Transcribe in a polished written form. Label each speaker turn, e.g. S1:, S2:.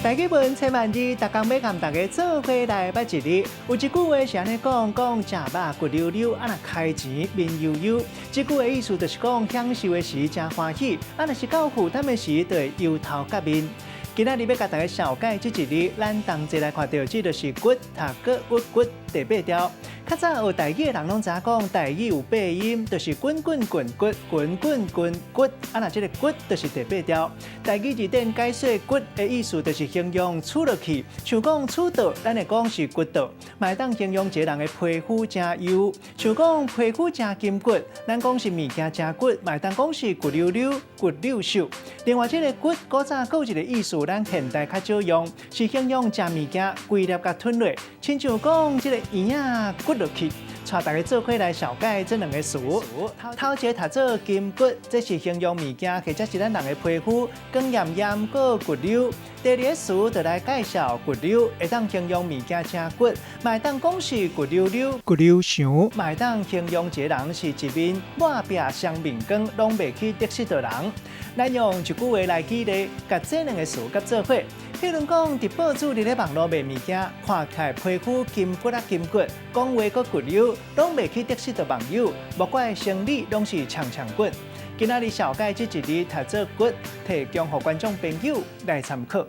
S1: 台語文千萬字，逐工欲共大家做伙來捌一字。有一句話是按呢講，講食肉骨溜溜，啊若開錢面悠悠。這句的意思就是講享受的時誠歡喜，啊若是夠負擔的時，就會憂頭結面。今仔日欲共大家紹介這一字，咱同齊來看著，這就是骨，讀閣鬱骨第八調。較早學台語的人攏知影講，台語有八音，就是滾滾滾骨、滾滾滾骨。啊，若這个骨就是第八調。台語字典解說骨的意思，就是形容杵落去，像講杵桌，咱會講是骨桌，嘛會當形容一个人的皮膚誠幼，像講皮膚誠筋骨，咱講是物件誠骨，嘛會當講是骨溜溜、骨溜瘦。另外，這个骨古早閣有一个意思，咱現代較少用，是形容食物件規粒共吞落，親像講這个圓仔骨落去。帶大家做伙來紹介這兩个詞。頭一个讀做筋骨，這是形容物件或者是咱人的皮膚光炎炎閣骨溜。第二个詞就來介紹骨溜，會當形容物件誠骨，嘛會當講是骨溜溜、骨溜腸，嘛會當形容一个人是一面抹壁雙面光，攏袂去得失著人。咱用一句話來舉例，共這兩个詞佮做伙。譬如講，佇報紙佇咧網路賣物件，看起來皮膚筋骨仔筋骨，講話閣骨溜，攏袂去得失著網友，莫怪生理攏是長長骨。今仔日紹介這一字讀做骨，提供予觀眾朋友來參考。